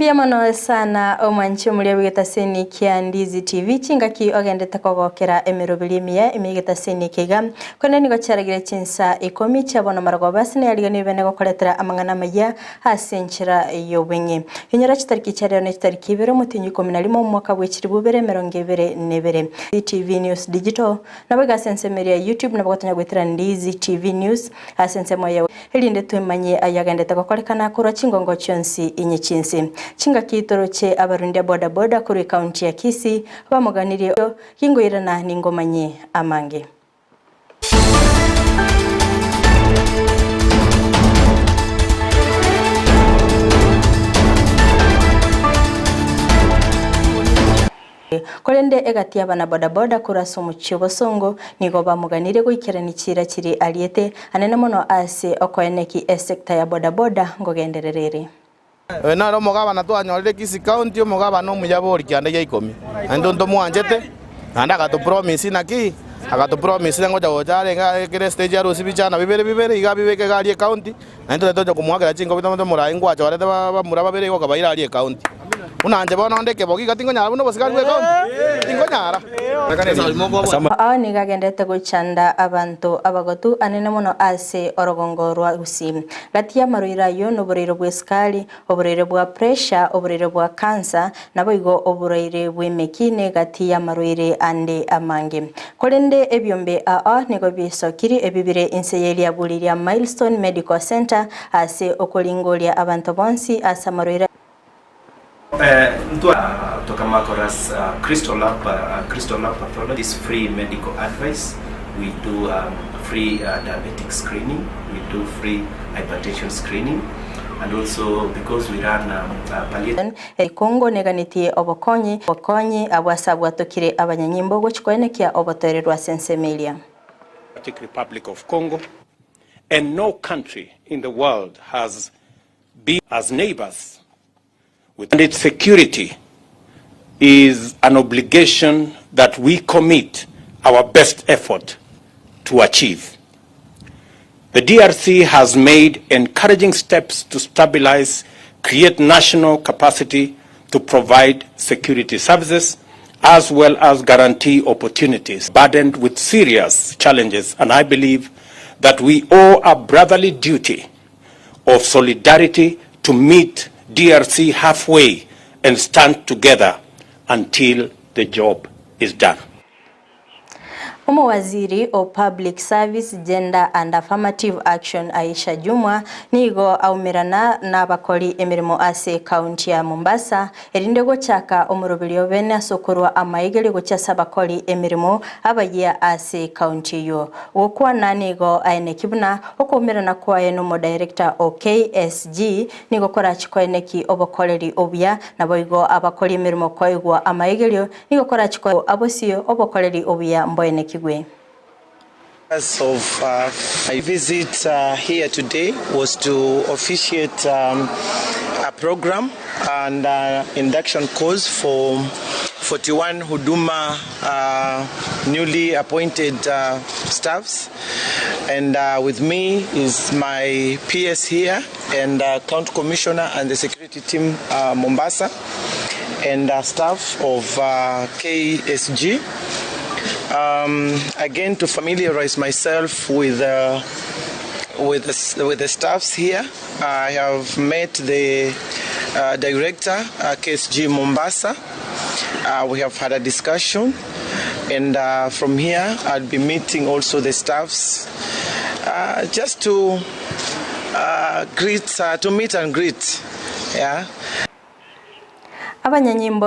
Mbuya mono sana omwanchi omoria bw'egetaseni kia Ndizi TV chingaki ogendete kogokera emeroberi emiya ime y'egetaseni eke iga. Korende nigo chiaragire chinsa ikomi chia bono marogoba ase neyariganio bene gokoretera amang'ana amayia ase enchera y'obweng'e. Inyora chitariki chia rero ne chitariki ibere omotienyi 11 omwaka bwe chilifu ibere 25. TV News Digital Naboigo ase ensemo eria ya YouTube nabo gotonya goetera Ndizi TV News ase ensemo ya erinde twemanyie ayagendete gokorekana korwa chingongo chionsi inye chinse. Chingaki toroche abarundia boda boda korwa ecounty ya Kisii bamoganirie gingoirana ningomanyie amange. Korende egati y'abanabodaboda korwa ase omochie obosongo nigo bamoganirie goikerania chiira chiria ariete, anene mono ase okoeneki esecta ya bodaboda ngogenderera ere. Oyo nere omogabana twanyorire Kisii County, omogabana omuya bori kianda gia ikomi. Naintwe ntomwanchete, naende agatopromise naki? Agatopromise ng'a ngocha gocha arenge kera estage arusie bichana bibere bibere iga abibeke iga aria ecounty, naintwe tari tocha komoakera chinkobi tomote moraai ngwachorete bamura babere igo okabaira aria ecounty. Buna inche bono onde ekebogi iga tinkonyara buna obosigari bwa ecounty? Tinkonyara. Ao nigo agenderete gochanda abanto abagotu anene mono ase orogongo rwa Gusii. Gati y'amarwaire ayio noborwaire bw'esukari, oborwaire bwa pressure, oborwaire bwa cancer, naboigo oborwaire bw'emeki na egati y'amarwaire ande amange. Korende ebiombe ao nigo biesokiri ebi bire inse y'eriaburi ria Milestone Medical Centre ase okoringoria abanto bonsi ase amarwaire. Tokamakoras Crystal Lab Crystal Lab Pathology is free medical advice we do free diabetic screening we do free hypertension screening and also because we run palliative. Ekongo neganetie obokonyi obokonyi abwo ase abwatokire abanyanyimbo gochia koenekia obotoereru ase ensemo eria. Democratic Republic of Congo and no country in the world has been as neighbors with and its security is an obligation that we commit our best effort to achieve. The DRC has made encouraging steps to stabilize, create national capacity to provide security services, as well as guarantee opportunities burdened with serious challenges. And I believe that we owe a brotherly duty of solidarity to meet DRC halfway and stand together until the job is done. Omowaziri o Public Service, Gender and Affirmative Action Aisha Jumwa nigo aumerana nabakori emeremo ase ekaunti ya Mombasa erinde gochaka omoroberio obene ase okorua amaigerio gochia ase abakori emeremo abayia ase ekaunti eyio. Gokwana nigo aeneki buna Okoumerana kwaye nomodirector o KSG nigo korachi koeneki obokoreri obuya, naboigo abakori emeremo koigwa amaigerio nigo korachi koe abosio obokoreri obuya mboenekigwe. Purpose of my visit here today was to officiate a program and induction course for 41 Huduma newly appointed staffs. And with me is my PS here and County Commissioner and the security team Mombasa and staff of KSG. Um, again to familiarize myself with with the, with the staffs here. I have met the uh, director, uh, KSG Mombasa. Uh, we have had a discussion and uh, from here I'll be meeting also the staffs uh, just to uh, greet, uh, to meet and greet. Yeah. Abanyanyimbo.